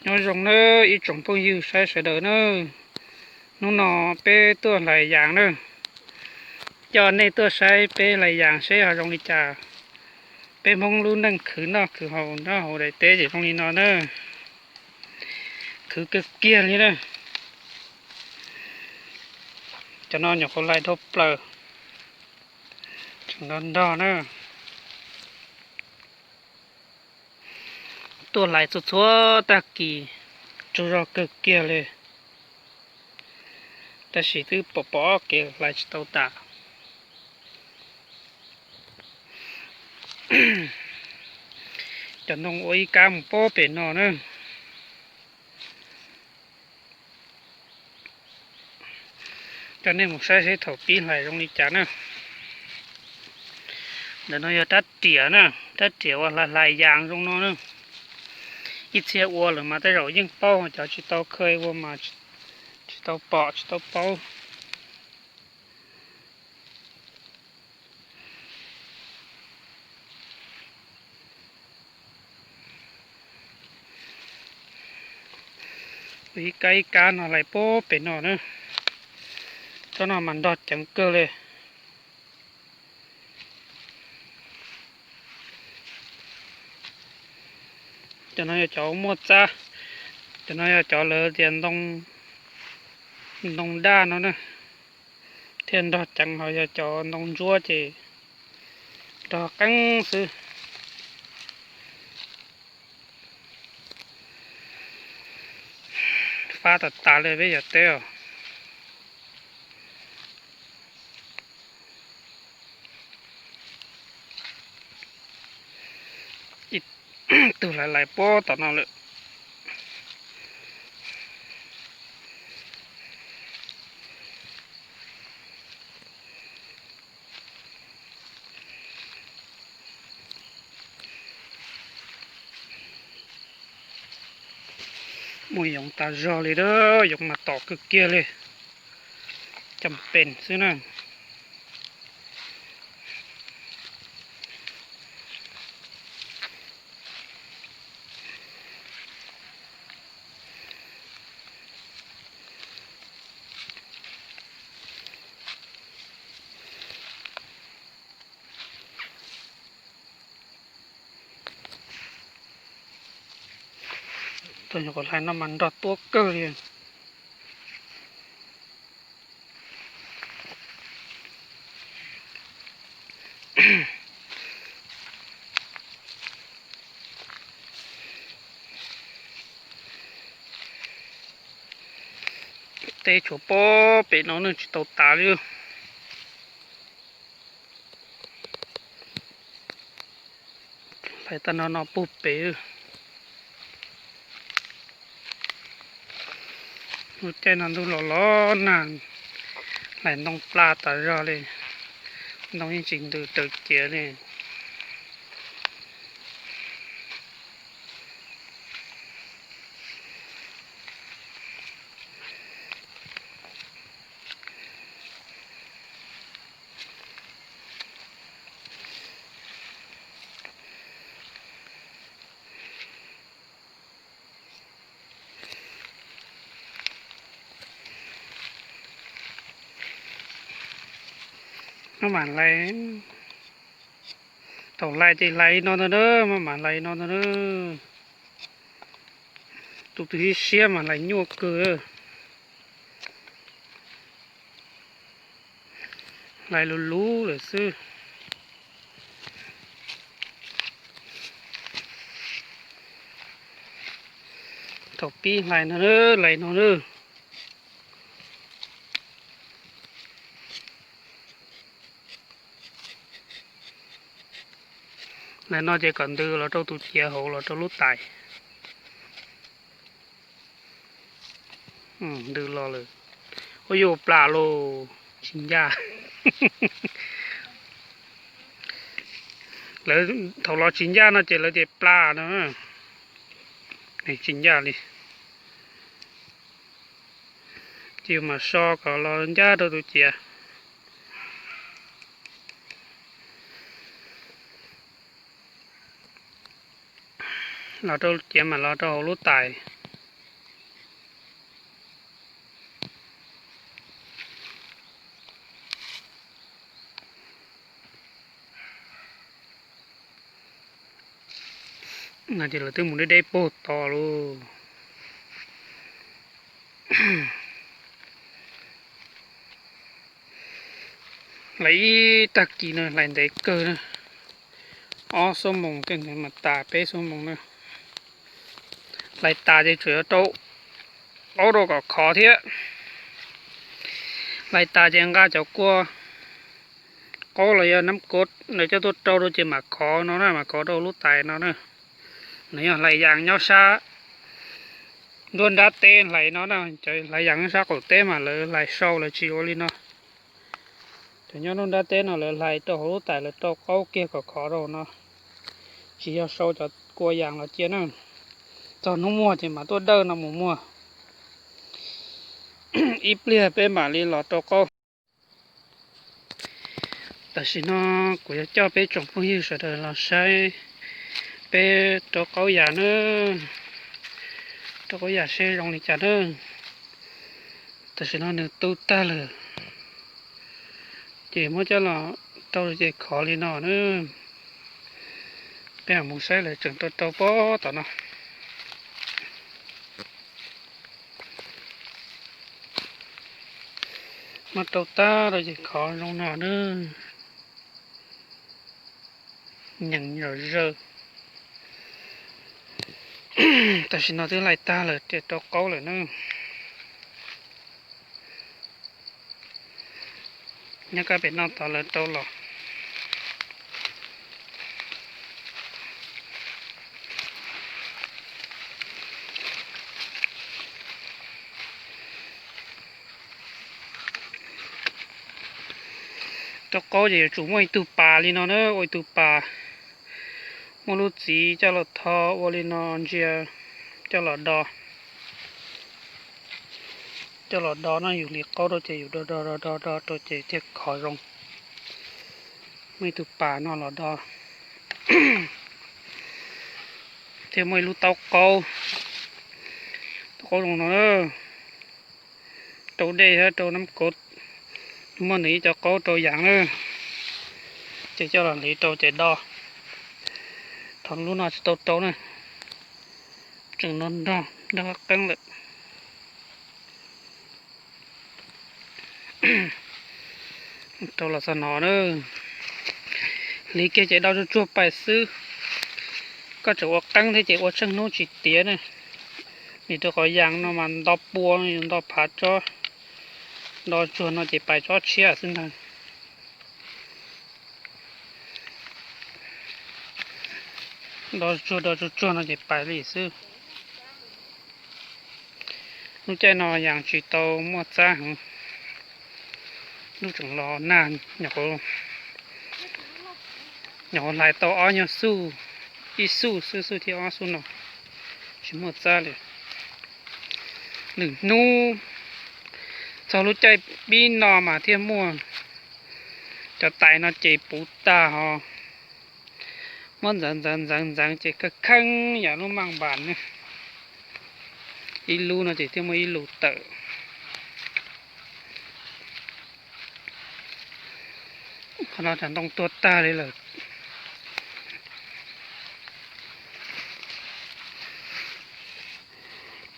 Nyob zoo nawb ib tsoom phooj ywg saib sawv daws nawb. Hnub no peb tuaj hlais yas nawb. Coj nej tuaj saib peb hlais yas seb ho zoo li cas. Peb Hmoob lub neej khwv noj khwv haus nyob hauv daim teb ces zoo li no na. Khwv kawg kiag li na. Cov no nyuam qhuav hlais dhau plaws, tseem nrog nrog na. Tuaj hlais txhua txhua tag kis, tsaug zog kawg kiag li. Tab sis twb pom pom kev hlais tsis tau tas. Cov ntoo ua ib kab mus pob pem no na. Coj nej mus saib seb thaum pib hlais zoo li cas na. Ntawm no yog rab riam na, rab riam uas hlais hlais yas zoo no na. Ib txhia ua lawm mas tej zaum yeej paub, cov tsis tau khawj ua mas tsis tau pom tsis tau paub. Ib kab ib kab no hlais pob pem no na. Tsob no mas nrog ceev kawg li. Cov no yog cov muaj txab, cov no yog cov lawv tias ntoo daj no na, thiaj nrog ceev, ho yog cov ntoo ntsuab ces nrog qeeb xwb. Fab tas tas li peb yam teb os. Ib tug hlais hlais pob tom no lawm. Muaj yoov tas zog li a, yoov mas tom kawg kiag li, cam pes xwb na. Tus nyuam qhuav hlais no mas nrog tuab kawg li. Teb tshuav pob pem no ne tsis tau tas li. Hlais tag nrho no puag pem. Lub caij no ntuj los los nag, hlais ntoo pla tas zog li, ntoo yeej tsis ntws raws ciav li. Maj mam hlais, thaum hlais ces hlais li no ntag na, maj mam hlais li no ntag na. Tus twg siab siab mas hlais nyuaj kawg. Hlais luv luv lawm xwb. Thaum pib hlais no, hlais no na. Hlais no ces kom ntws los rau tus ciav hauv los rau lub tais. Ntws los lawm. Ua yuj plam los tsis ncaj. Lawv thaum los tsis ncaj no ces lawv tias plam no, tsis ncaj li. Ces yus mam so kom los ncaj rau tus ciav. Los rau ciav mam los rau hauv lub tais. No ces lawv twb mus deb deb puag tod lauj. Hlais ib tag kis no hlais ntev kawg na, ob xuab moos tej ntawd mas tas peb xuab moos na. Hlais tas ces tseem yuav rau qaub rau kom khov thiab. Hlais tas ces nqa cov kua qaub los yog nab kod ntawd coj tuaj rau rau ces mam khov no na, mam khov rau lub tais no na. Nws yog hlais yas nyob sab nruab nrab teb hlais no na, cov hlais yas nyob sab qaum teb mas lawv hlais sau lawv tsis ua li no. Cov nyob nruab nrab teb no lawv hlais rau hauv lub tais lawv rau qaub kiag kom khov rau no, tsis yog sau cov kua yas los cia na. Txog hnub muag ces mam tuaj dawj no mus muag. Ib pliag peb mam li los rau qaub. Tam sim no kuv yuav coj peb tsoom phooj ywg sawv daws los saib peb rau qaub yas na, rau qaub yas seb zoo li cas na. Tam sim no nws tu tag lawm, ces muab coj los rau ces khov li no na. Peb mam mus saib lawv tseem rau rau pob tom no. Muab rau tag rau ces khov zoo no na. Nyeem zom zaws. Tam sim no twb hlais tag lawm ces rau qaub lawm na. Nyob kab pem no tod lawv rau los. Rau qaub ces yuav tsum muaj ib tug pas li no na, ua ib tug pas, muaj lub txiv coj los tho ua li no ntsia, coj los do, coj los do no yus hliv qaub rau ces yus do do do do do rau ces thiaj khov zoo. Muaj ib tug pas no los do, thiaj muaj ib lub taub qaub, taub qaub zoo no, rau dej thiab rau nab kod, muaj nws ib co qaub rau yas na, ces coj los hliv rau ces do. Thaum lub no tsis tau rau na, tseem nrog nrog nrog qeeb lawm. Rau los txog no na, hliv kiag ces do tsuag tsuag pais xwb. Koj tseem ua qeeb thiab ces ua tsheej hnub tsis tiav na. Vim rau qhov yas no mas nto pua, nto phav tsob, do tsuag no ces pais tsob tshiab xwb ntag. Do tsuag do tsuag tsuag no ces pais li xwb. Lub caij no yas tsis tau muaj txab heev, lub tseem los nag, nyuam qhuav hlais tau ob nyuag xuj, ib xuj xwb, xuj thib ob xuj no, tsis muaj txab li. Lwm hnub txog lub caij pib no mas thiaj muaj. Cov tais no ces puv tag ho, muab ntxeev ntxeev ntxeev ntxeev ces kheej kheej yam lub maj npas ne. Ib lub no ces thiaj muaj ib lus tawm. Qhov no cov ntoo tuag tag li lawm.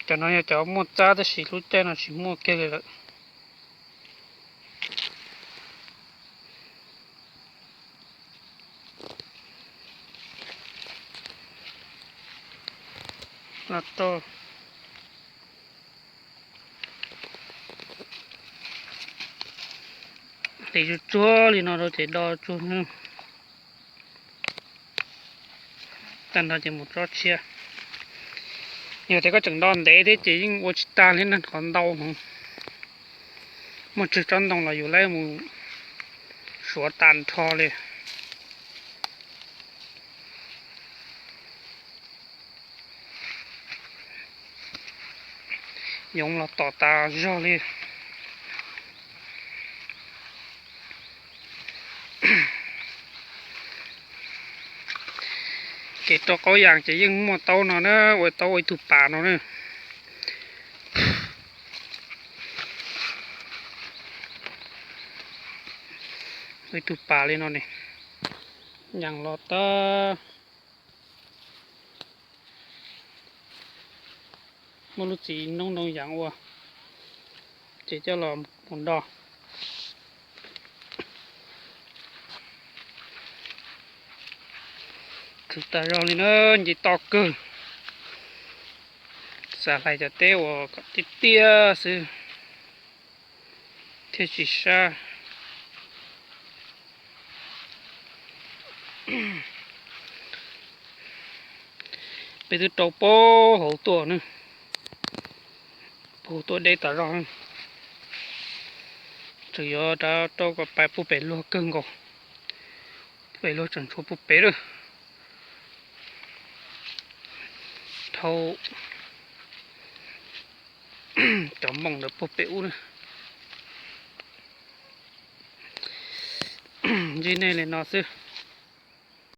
Cov no yog cov muaj txab tab sis lub caij no tsis muaj kiag li lawm. Los tau, hliv tsuag tsuag li no rau ces do tsuag. Tag nrho ces mus tsob tshiab. Yog tias koj tseem do ntev thiab ces yeej ua tsis tag li na, qhov ntau heev. Muaj tsawg tsob ntoo los yus laib mus suav tag nrho li. Yoov los tom tas zog li. Kev rau qaub yas ces yeej muaj taub no na, ua taub ua ib tug pas no na. Ua ib tug pas li no ne. Yas los tag. Muaj lub txiv noob ntoo yaav ua, ces coj los mus nto. Khwv tas zog li na, nce to kawg. Xav hlais cov teb uas kom tiaj tiaj xwb thiaj tsis sab. Peb twb rau puag hauv tuaj na, puag hauv tuaj deb tas zog. Tseem yuav rov rau kom pais puag pem luag kawg nkaus. Puag pem luag tseem tshuav puag pem lawm. Dhau cov moos ntawd puag pem ub na. Ntsib nej li no xwb.